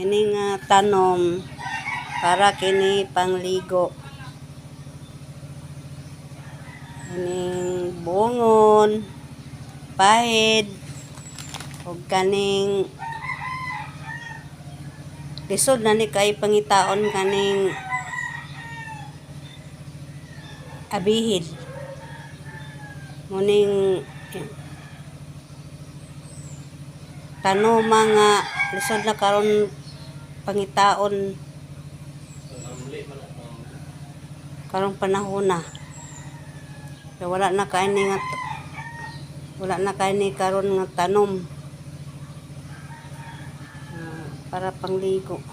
Kini nga tanom para kini pangligo. Kining bungon, pahid, ug kaning lisod na ni kay pangitaon kaning abihid. Muning tanom nga lisod na karon pangitaon karong panahona. Kay wala na kay ni karon nga tanom. Ah, para pangligo.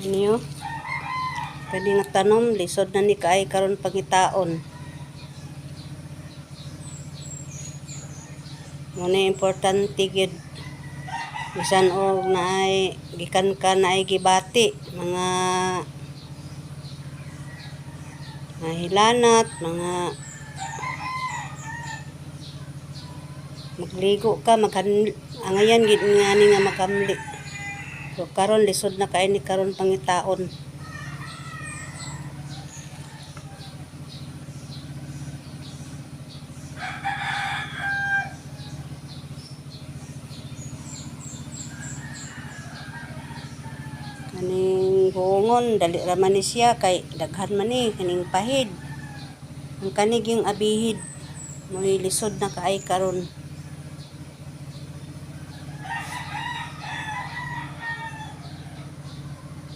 Niyo? Kani nga tanom lisod na ni kay karon pangitaon. Mo na importante gyud bisan og naay gikan ka naay gibati mga hilanat, mga magligo ka angayan gid nga ani nga makamli. So karon lisod na kay ni karon pangitaon. Kaning buongon dali ra man ni siya kay daghan man ni kaning pahid. Ang kani gyung abihid mo'y lisod na kaay karon.